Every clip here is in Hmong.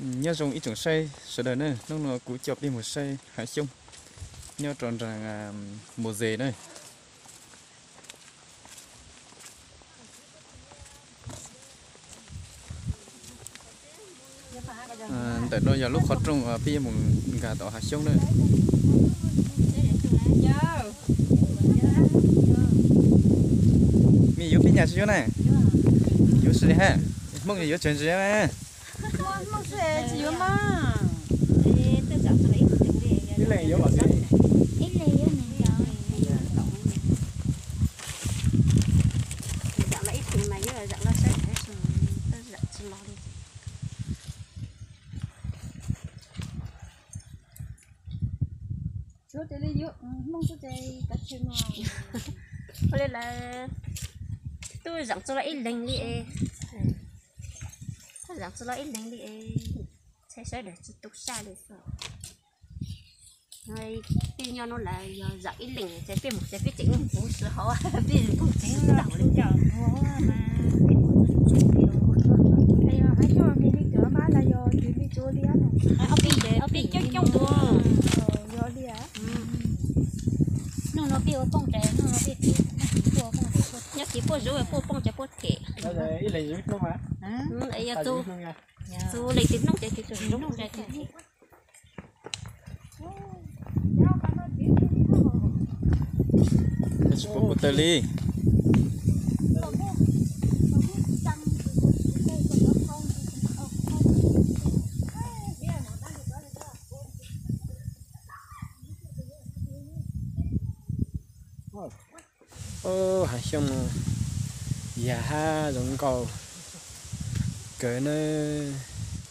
Nyob zoo ib tsoom saib sawv daws na, hnub no kuv coj peb mus saib hav xyoob nyob rau nram Mos Zes na. Ntawm no yog lub qhov rooj uas peb yuav mus nkag tom hav xyoob na. Me yuav peb nyas tsis yuav na? Yuav xws li ha. Hmoob yuav tsawg ntsis na? Ua li lawv twb zaam txug los ib leeg li es, twb zaam txug los ib leeg li es, txhais sawv daws tsis tu saj li xwb. Peb nyob no lawm yog zaam ib leeg ces peb mus ces peb tseem mus puv sij hawm, peb mus puv tsev tau li. Ob peb coob coob tuaj. Hnub no peb ua pooj ces hnub no peb them, nyob tsis puaj zub puaj pooj ces puaj them. Ib leeg zub hnub mas. Yog txug leej twg hnub ces tus hnub ces them. Tsis pub kuv tawg li. Hav xyoob no yag hab zoo nkauj kawg na.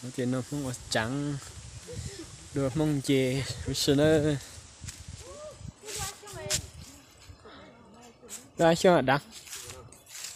Ua ces no Hmoob ua tsaav, dua Hmoob nce huv si na. Lub hav xyoob daav,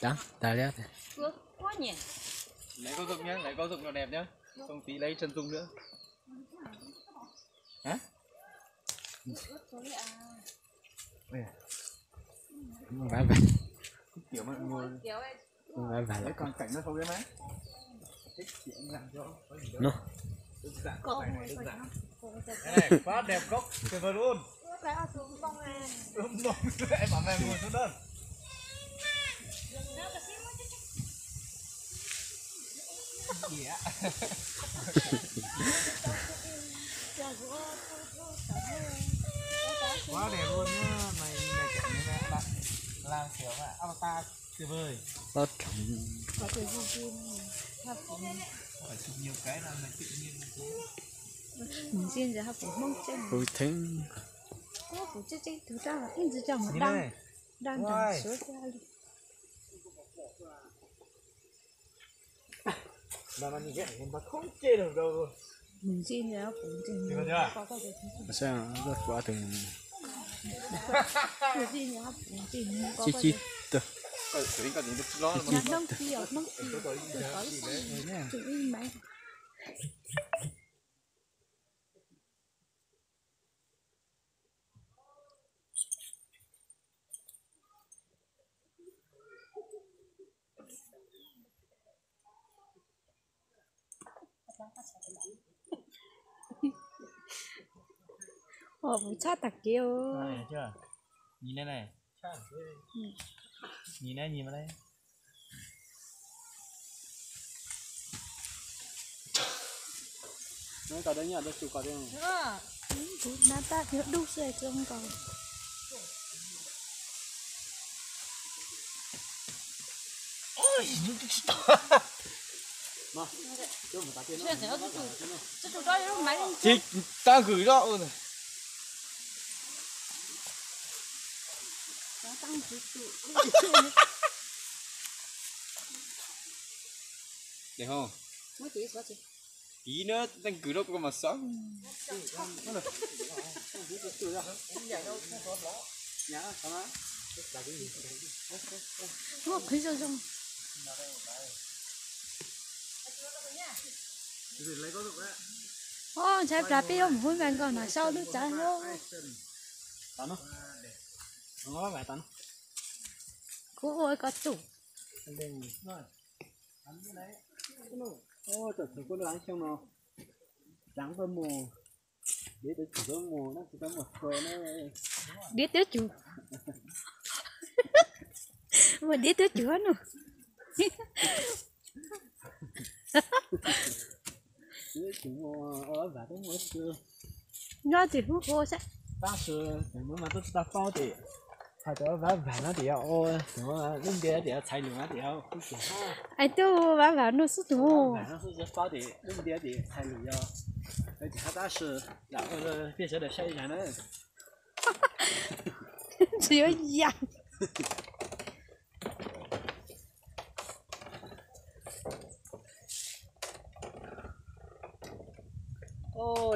daav tas li. Quá đẹp gốc tuyệt vời luôn. Em bảo mẹ ngồi xuống đơn. Quá đẹp luôn nhá, mày mày cảm thấy là, là kiểu là avatar tuyệt vời. Có thể di di, hấp dẫn. Không phải chụp nhiều cái là mày tự nhiên. Mình di giờ hấp dẫn mong chân. Ui, thính. Ủa, cũng chết chết thứ đó là ít gì cho mà đăng. Đăng đăng số ra đi. Mà, mà nhìn cái ảnh này mà không chê được đâu luôn. Mình di giờ cũng chê. Nhìn được chưa? Có cái gì. Sao nó rất quá từng. Mình di giờ cũng chê. Chi chi tơ. Chi chi tơ. Nông phi ở nông phi. Tôi có ý sao? Chụp in máy. Ua, puv tshaj tag kev. Nhìn đây này. Nhìn đây, nhìn vào đây. Kuv nab tab yuav dub xwb tsis zoo nkaus. Ces tab kwm zoj. Dej ho. Ib nab teej kwm rau koj mas xav. Ntshai plas peb yuav mus hu npe nkaus no sau lub tsav lub. Kuv ua koj tus. Tawm txog kuv lub hav xyoob no, Diav twb cuag, ua diav twb cuag no. Nyob tsis hub ua saib. Tab sis kuv mas twb tsis tau paub tias hais tias vab vam no tias yog lub ntias tias txhais lus no tias yog kuv tias es twb vab vam no xwb tus. Paub tias lub ntias tias txhais lus yog, ces hab tab sis lam ua rau peb sawv daws saib ib zag na. Tsis yuav yam.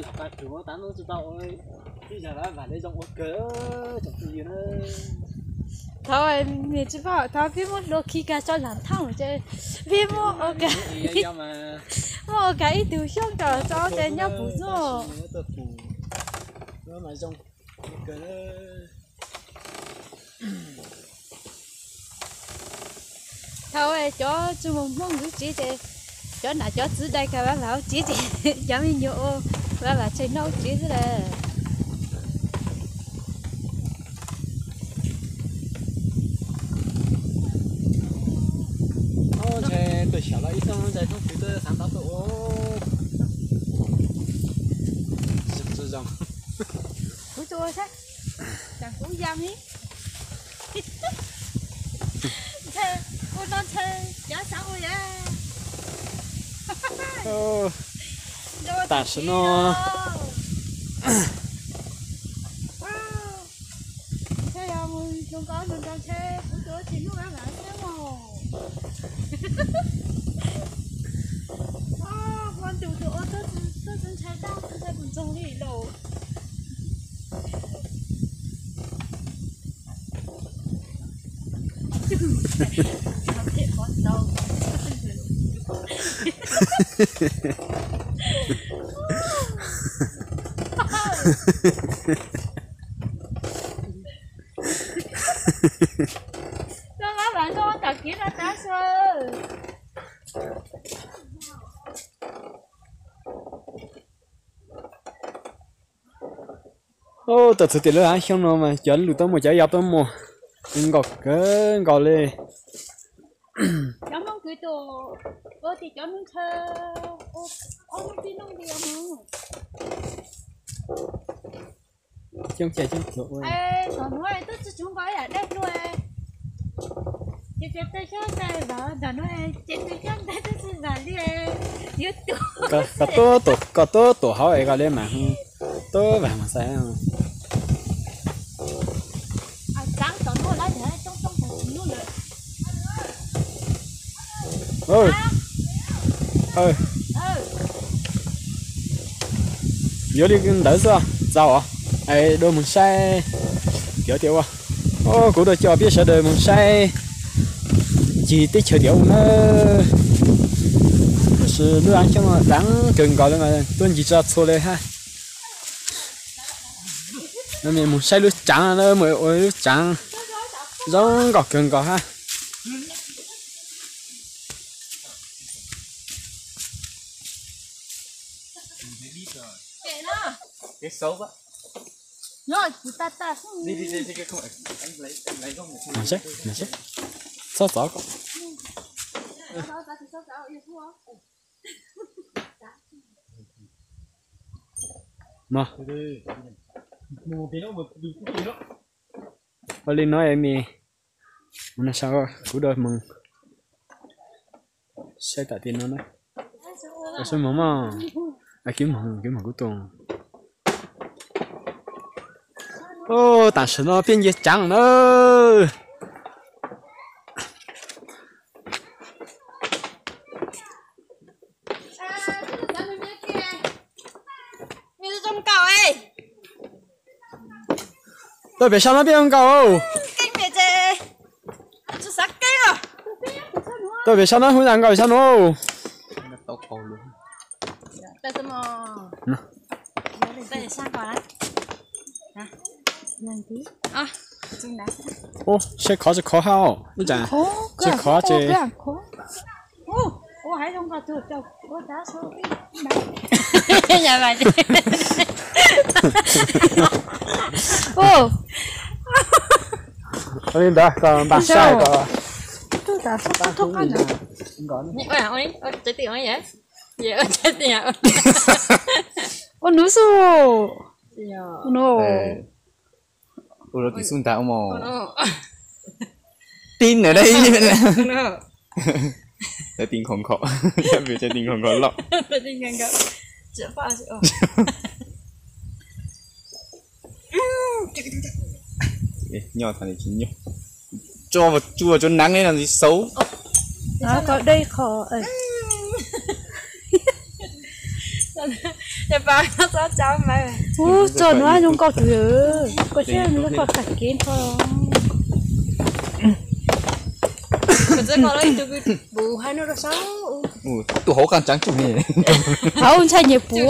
Lam pab rug tab hnub tsis tau ua ib zag vab vam li zoo ua kawg tsoom phooj ywg na. Thov, niam tsis paub thov peb muab dua khi kag tso lam thauj ces peb muab ua kag, muab ua kag ib tug xyoob rau tso ces nyob puv xwb. Thaum cov tsis muaj Hmoob ntxiv tsev ces cov nam cov txwv dai kag vab vam hauv tsev ces cov me nyuam ua vab vam tseg noj hauv tsev xwb lawm. Ntshe tuaj xyaum los ib tug ntxhais Hmoob twg twb xav tau tuaj ua. Zoo zoo. Kuv tsis ua thiab, tsam kuv yam li. Ntshe ua no ntshe cav xav ua yam. Tam sim no ntshe yog mus hluas nkauj hluas nraug ntshe kuv tus ua tsis hnub vab vam xwb mog. Ua ntu tus ua tuaj txog ntshai tag ntshai tus ntxoog li lauj. Koj vab vam koj ua tom kiv rau tab sua. Tab txhua tias lub hav xyoob no mas cov lus tuaj muag cov yau tuaj muag, nkaus kawg nkaus li. Cov Hmoob kwv tus ua tias cov Hmoob ntshaw ua ob lub tib lub nti mus. Coob ca coob cuav ua. Tom nuav twb tsis tshua nkaus ib yam dej dua. Ces ces tej xyoob ntawd los ntawm nuav ces tej xyoob ntawd twb tsis vam li. Yuav tuag. Koj tuaj tuam, koj tuaj tuam hauv es koj li mas tuaj vam mas xais. Yuav li ntawd xwb, txaus os. Es dua moog saib, tiav tias ua, kuv dua coj peb sawv daws moog saib ncig teb chaws tiav ua na. Tab sis lub av xyoob no daav kawg nkaus li mas tuaj ncig tso txhua li hab. Moog saib lub tsaav, moog ua lub tsaav zoo nkauj kawg nkaus hab. Txhob txov kom. Ua li no es kuv dua moog saib tam tim no na. Saib moog mog, kib moog, kib moog kuv tus. Tam sim no peb ncig tsaav na. Tuaj pem sab no peb zoo nkaus. Tuaj pem sab no hu zoo nkaus sab no. Saib khov tsis khov hab, ib tsam tsis khov ces. Ua, li ntawd kom npaj saib kom. Ua nub xu. Ua no. Ua rau tim xub ntas ua mos. Tib nws da. Lawv ti nkhaus nkhaus, yog vim tias ti nkhaus nkhaus loj. Nyob thaum tsis nyob, tso tsuas tsuas neev li no xauv. Koj dej qho. Ub, txog no zoo nkauj tus, koj siab zoo nkauj qhov kev nrho. Tus hauv qaj tseev tsuj ni. Hauv ntshai nyias puv.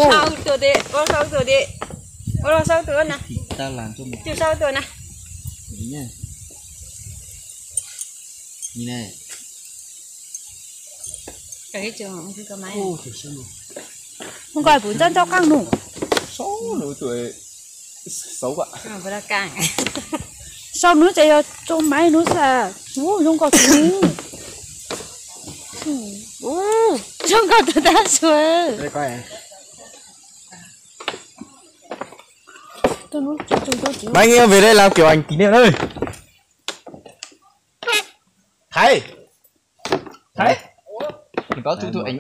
Mus nqa puv ntxob ntxob qeej nug. Sau nub ces yog tsoo maiv nub xwb. Ub, zoo nkauj tus ni. Zoo nkauj tus tab suav. Mấy người về đây làm kiểu ảnh kỷ niệm đây. Thái. Thái. Mình có chụp, chụp ảnh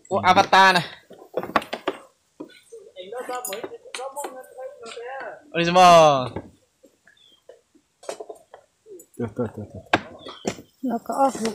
của Avatar này. Ôi, sao mà. Được, được, được, được. Nó có ốc hũ.